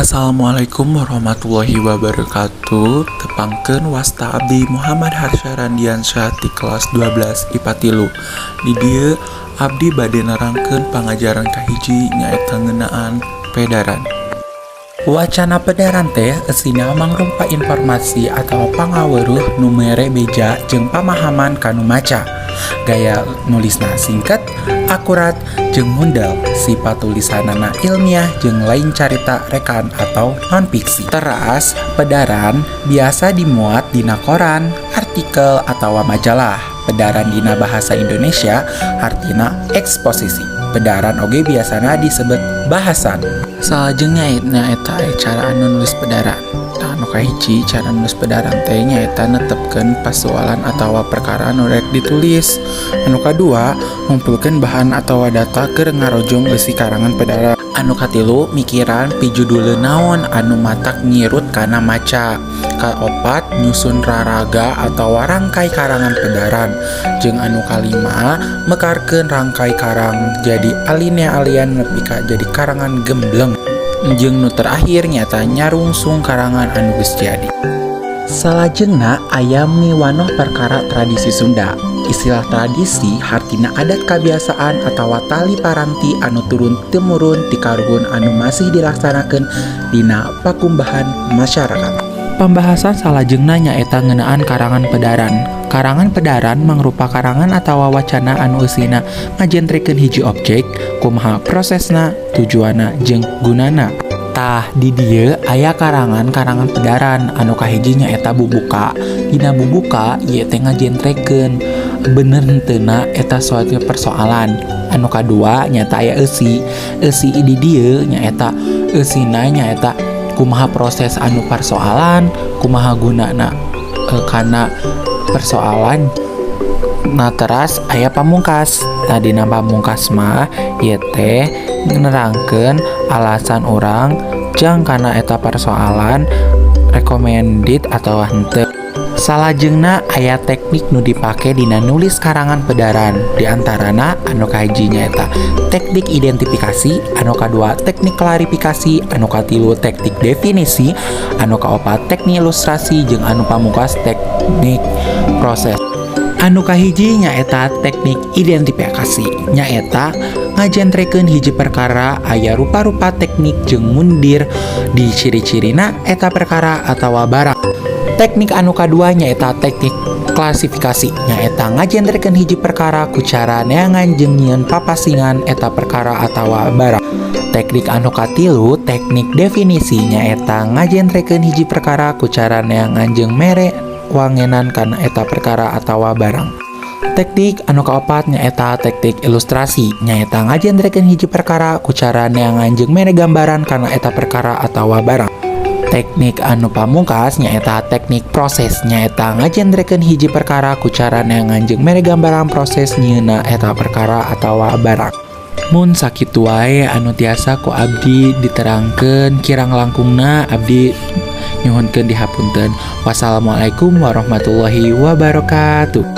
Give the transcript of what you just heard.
Assalamualaikum warahmatullahi wabarakatuh. Tepangkeun, wasta abdi Muhammad Harsha Randiansyah ti kelas 12 IPA 3. Di dieu abdi bade nerangkeun pangajaran kahiji, nyaeta ngeunaan pedaran. Wacana pedaran teh eusina mangrupa informasi atau pangaweruh nu mere beja jeung pamahaman ka nu maca. Gaya nulisna singkat, akurat, jeung mundel. Sifat tulisanana ilmiah jeung lain carita rekaan atau non fiksi. Teras, pedaran biasa dimuat dina koran, artikel, atau majalah. Pedaran dina bahasa Indonesia artina eksposisi. Pedaran oge biasana disebut bahasan. Salajengna nyaeta aya cara anu nulis pedaran. Tah, anu kahiji, cara nulis pedaran teh nyaeta netepkeun pasualan atawa perkara anu rek ditulis. Anu kadua, ngumpulkeun bahan atawa data keur ngarojong eusi karangan pedaran. Anu katilu, mikiran pijuduleun naon anu matak nyirut kana maca. Kaopat, nyusun raraga atawa rangkai karangan pedaran. Jeung anu kalima, mekarkeun rangkai karang jadi alinea-alinea nepi ka jadi karangan gembleng. Jeung nu terakhir nyaeta nyarungsung karangan anu geus jadi. Salajengna aya miwanoh perkara tradisi Sunda. Istilah tradisi hartina adat kabiasaan atawa tali paranti anu turun temurun ti karuhun anu masih dilaksanakeun dina pakumbahan masyarakat. Pembahasan salajengna nyaeta ngeunaan karangan pedaran. Karangan pedaran mangrupa karangan atawa wacana anu eusina ngajentrekeun hiji objek, kumaha prosesna, tujuanna, jeung gunana. Tah, di dieu aya karangan-karangan pedaran. Anu kahiji nyaeta bubuka. Dina bubuka ieu teh ngajentrekeun bener henteuna eta suatu persoalan. Anu kadua nyaeta aya eusi. Eusi di dieu nyaeta eusina nyaeta kumaha proses anu persoalan, kumaha gunana kana persoalan. Nah, teras aya pamungkas. Tah, dina pamungkas mah ieu teh nerangkeun alasan urang jang kana eta persoalan recommended atau henteu. Salajengna aya teknik nu dipake dina nulis karangan pedaran. Di antarana anu kahiji nyaeta teknik identifikasi, anu kadua teknik klarifikasi, anu katilu teknik definisi, anu kaopat teknik ilustrasi, jeung anu pamungkas teknik proses. Anu kahiji nyaeta teknik identifikasi, nyaeta ngajentrekeun hiji perkara aya rupa-rupa teknik jeung mundir di ciri-cirina eta perkara atawa barang. Teknik anu kadua nyaeta teknik klasifikasi, nyaeta ngajentrekeun hiji perkara ku cara neangan jeung nyieun papasingan eta perkara atawa barang. Teknik anu katilu teknik definisi, nyaeta ngajentrekeun hiji perkara ku cara neangan jeung mere wangenan kana eta perkara atawa barang. Teknik anu kaopat nyaeta teknik ilustrasi, nyaeta ngajentrekeun hiji perkara ku cara neangan jeung mere gambaran kana eta perkara atawa barang. Teknik anu pamungkas nyaeta teknik proses, nyaeta ngajentrekeun hiji perkara ku cara neangan jeung mere gambaran proses nyieunna eta perkara atawa barang. Mun sakitu wae anu tiasa ku abdi diterangkeun, kirang langkungna abdi nyuhunkeun dihapunten. Wassalamualaikum warahmatullahi wabarakatuh.